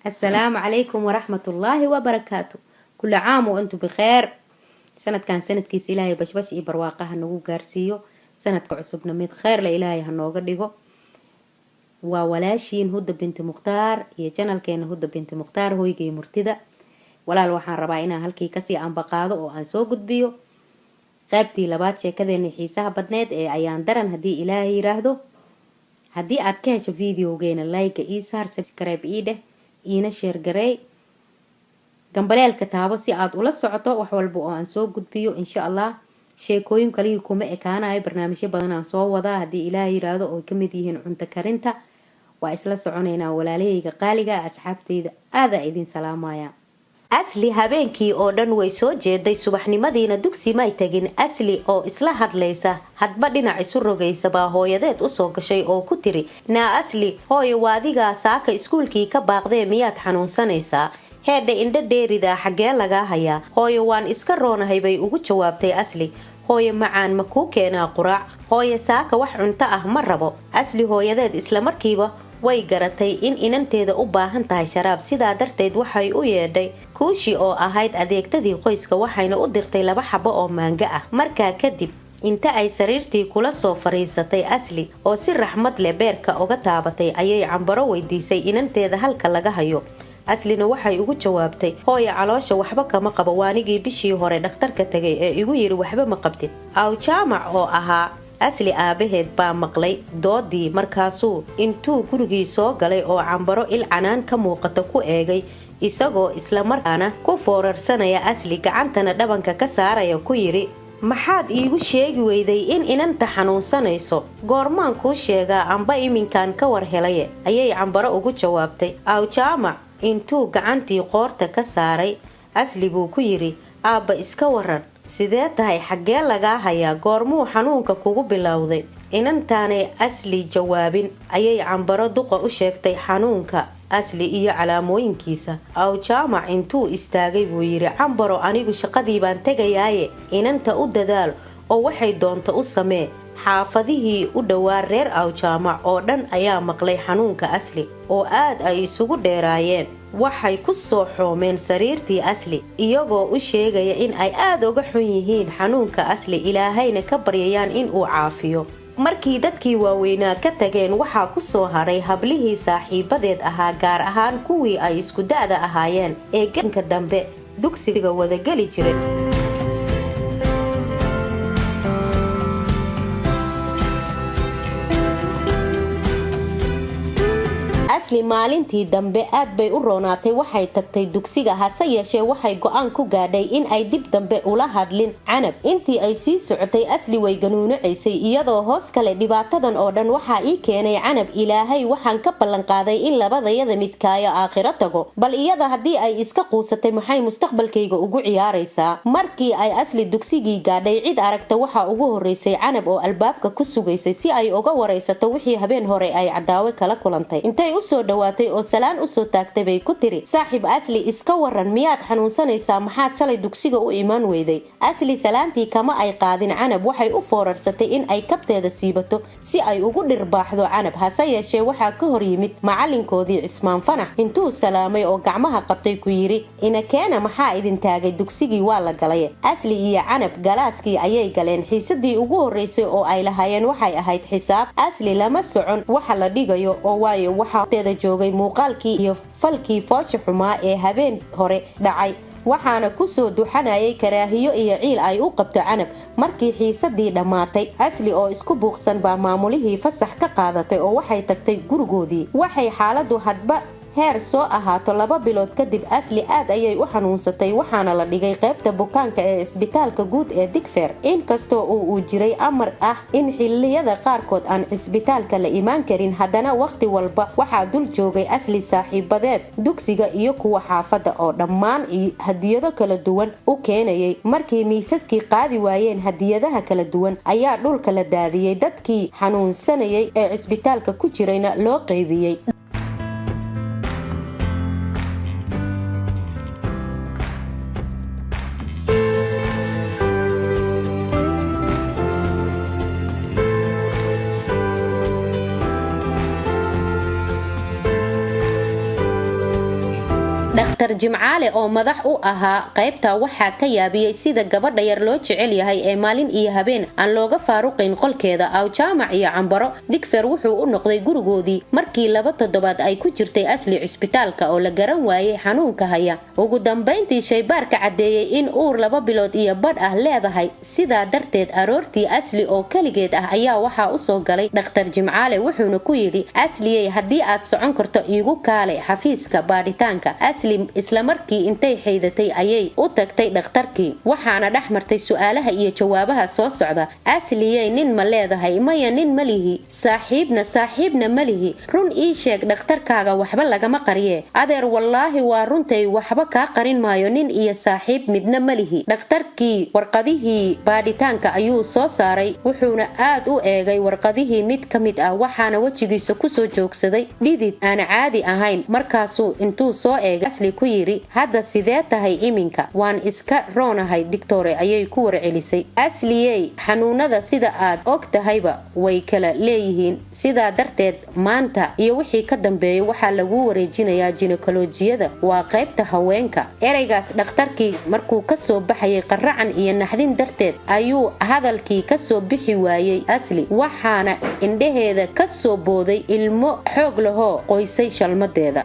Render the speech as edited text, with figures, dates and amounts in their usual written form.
Asalaamu calaykum waraxmatullaahi wabarakaatu. Kula caam wa antum bikheer. Sanadkan sanadkiisa Ilaahay bashbash iyo barwaaqa ha nagu gaarsiiyo. Sanadka cusubna mid kheer le Ilaahay ha nooga dhigo. Waa walaashiin Huda Binti Mukhtaar iyo channelkeena Huda Binti Mukhtaar, hoygay murtida. Walaal, waxaan rabaa inaan halkii kasii ambaqaado oo aan soo gudbiyo qaybtii labaad sheekadeena xiisaha badneed ee Ayaan Daran, haddii Ilaahay yiraahdo. Haddii aad ka hesho videogeena, like ii saar, subscribe ii dheh, iina share gareey, gambaleelka taabo si aad ula socoto wax walba oo aan soo gudbiyo, insha Allah. Sheekooyin kalihii kuma ekaanayo, barnaamijyo badan aan soo wadaa, haddii Ilaah yiraahdo, oo kamid yihiin cunto karinta. Waa isla soconeynaa, walaalahayga qaaliga, asxaabteyda aadaa idin salaamaya. Asli habeenkii oo dhan way soo jeeday, subaxnimadiina dugsi may tagin. Asli oo isla hadlaysa, hadba dhinac isu rogaysa, baa hooyadeed usoo gashay oo ku tiri: "Naa Asli, hooyo, waadigaa saaka iskuulkii ka baaqdee, miyaad xanuunsanaysaa? Heedha, indho dheeridaa, xaggee lagaa hayaa?" "Hooyo, waan iska roonahay," bay ugu jawaabtay Asli. "Hooyo macaan, ma kuu keenaa quraac?" "Hooyo, saaka wax cunto ah ma rabo." Asli hooyadeed islamarkiiba way garatay in inanteeda u baahan tahay sharaab. Sidaa darteed waxay u yeedhay Kuushi oo ahayd adeegtadii qoyska, waxayna u dirtay laba xabo oo maango ah. Markaa kadib inta ay sariirtii kula soo fariisatay Asli oo si raxmad leh beerka uga taabatay, ayay Cambaro weydiisay inanteeda halka laga hayo. Aslina waxay ugu jawaabtay: "Hooya, caloosha waxba kama qabo, waanigii bishii hore dhakhtarka tagay ee igu yiri waxba ma qabtid." Aw Jaamac oo ahaa Asli aabaheed baa maqlay doodii. Markaasuu intuu gurigii soo galay oo Cambaro il canaan ka muuqata ku eegay, isagoo islamarkaana ku foorarsanaya Asli, gacantana dhabanka ka saaraya, ku yidhi: "Maxaad iigu sheegi weyday in inanta xanuunsanayso?" "Goormaan kuu sheegaa? Amba iminkaan ka war helaye," ayay Cambaro ugu jawaabtay. Aw Jaamac intuu gacantii qoorta ka saaray Asli buu ku yidhi: "Aabba, iska waran? Sidee tahay? Xaggee lagaa hayaa? Goormuu xanuunka kugu bilowday?" Inantaanay Asli jawaabin ayay Cambaro duqa u sheegtay xanuunka Asli iyo calaamooyinkiisa. Aw Jaamac intuu istaagay buu yidhi: "Cambaro, anigu shaqadii baan tegayaaye, inanta u dadaal oo waxay doonta u samee." Xaafadihii u dhowaa reer Aw Jaamac oo dhan ayaa maqlay xanuunka Asli oo aad ay isugu dheeraayeen. Waxay ku soo xoomeen sariirtii Asli, iyagoo u sheegaya in ay aada uga xun yihiin xanuunka Asli, Ilaahayna ka baryayaan in uu caafiyo. Markii dadkii waaweynaa ka tageen, waxaa ku soo hadhay hablihii saaxiibadeed ahaa, gaar ahaan kuwii ay isku da-da ahaayeen ee gelinka dambe dugsiga wadageli jiray. Asli maalintii dambe aad bay u roonaatay. Waxay tagtay dugsiga, hase yeeshee waxay go-aan ku gaadhay in ay dib dambe ula hadlin Canab. Intii ay sii socotay, Asli way ganuunacaysay, iyadoo hoos kale: "Dhibaatadan oo dhan waxaa ii keenay Canab. Ilaahay waxaan ka ballanqaaday in labadayada midkaayo aakhiro tago. Bal iyada haddii ay iska quusatay, maxay mustaqbalkayga ugu ciyaaraysaa?" Markii ay Asli dugsigii gaadhay, cid aragta waxaa ugu horeysay Canab oo albaabka ku sugaysay si ay uga waraysato wixii habeen hore ay cadaawe kala kulantay. Intay usoo dhawaatay oo salaan usoo taagtay bay ku tiri: "Saaxiib Asli, iska waran? Miyaad xanuunsanaysaa? Maxaad shalay dugsiga u imaan weyday?" Asli salaantii kama ay qaadin Canab. Waxay u foorarsatay in ay kabteeda siibato si ay ugu dhirbaaxdo Canab, hase yeeshee waxaa ka hor yimid macalinkoodii Cismaan Fanax. Intuu salaamay oo gacmaha qabtay ku yidhi: "Ina keena, maxaa idin taagay? Dugsigii waa la galay." Asli iyo Canab galaaskii ayay galeen. Xiisadii ugu horeysay oo ay lahaayeen waxay ahayd xisaab. Asli lama socon waxa la dhigayo, oo waayo waxaa teeda joogay muuqaalkii iyo falkii foosha xumaa ee habeen hore dhacay, waxaana kusoo duxanayay karaahiyo iyo ciil ay u qabto Canab. Markii xiisadii dhammaatay, Asli oo isku buuqsan baa maamulihii fasax ka qaadatay oo waxay tagtay gurigoodii. Waxay xaaladu hadba heer soo ahaato, 2 bilood kadib Asli aad ayay u xanuunsatay, waxaana la dhigay qaybta bukaanka ee isbitaalka guud ee Digfer. Inkastoo uu jiray amar ah in xiliyada qaarkood aan cisbitaalka la imaan karin, haddana waqti walba waxaa dul joogay Asli saaxiibadeed dugsiga iyo kuwa xaafadda oo dhammaan hadiyado kala duwan u keenayay. Markii miisaskii qaadi waayeen hadiyadaha kala duwan, ayaa dhulka la daadiyey, dadkii xanuunsanayay ee cisbitaalka ku jirayna loo qaybiyey. Dhakhtar Jimcaale oo madax u ahaa qaybta waxaa ka yaabiyey sida gabadha yar loo jecel yahay ee maalin iyo habeen aan looga faaruqayn qolkeeda. Aw Jaamac iyo Cambaro digfer wuxuu u noqday gurigoodii markii 2 toddobaad ay ku jirtay Asli cisbitaalka oo la garan waayey xanuunka haya. Ugu dambayntii shaybaarka caddeeyey in uur 2 bilood iyo badh ah leedahay. Sidaa darteed aroortii Asli oo keligeed ah ayaa waxaa usoo galay dhakhtar Jimcaale, wuxuuna ku yidhi: "Asliyey, haddii aad socon karto iigu kaale xafiiska baadhitaanka." Asli islamarkii intay xaydatay ayay u tagtay dhakhtarkii, waxaana dhex martay su-aalaha iyo jawaabaha soo socda: "Asliyey, nin ma leedahay?" "Maya, nin ma lihi." "Saaxiibna?" "Saaxiibna ma lihi." "Run ii sheeg, dhakhtarkaaga waxba lagama qariye." "Adeer, wallaahi waa runtay, waxba kaa qarin maayo, nin iyo saaxiib midna ma lihi." Dhakhtarkii warqadihii baadhitaanka ayuu soo saaray, wuxuuna aad u eegay warqadihii mid ka mid ah, waxaana wejigiisa kusoo joogsaday dhidid aan caadi ahayn. Markaasuu intuu soo eegay Asli ku yidhi: "Hadda sidee tahay iminka?" "Waan iska roonahay, digtore," ayay ku warcelisay. "Asliyey, xanuunada sida aad og tahayba way kala leeyihiin. Sidaa darteed maanta iyo wixii ka dambeeya waxaa laguu wareejinayaa jinekolojiyada, waa qaybta haweenka." Ereygaas dhakhtarkii markuu kasoo baxayay, qaracan iyo naxdin darteed ayuu hadalkii kasoo bixi waayey Asli, waxaana indhaheeda kasoo booday ilmo xoog lahoo qoysay shalmadeeda.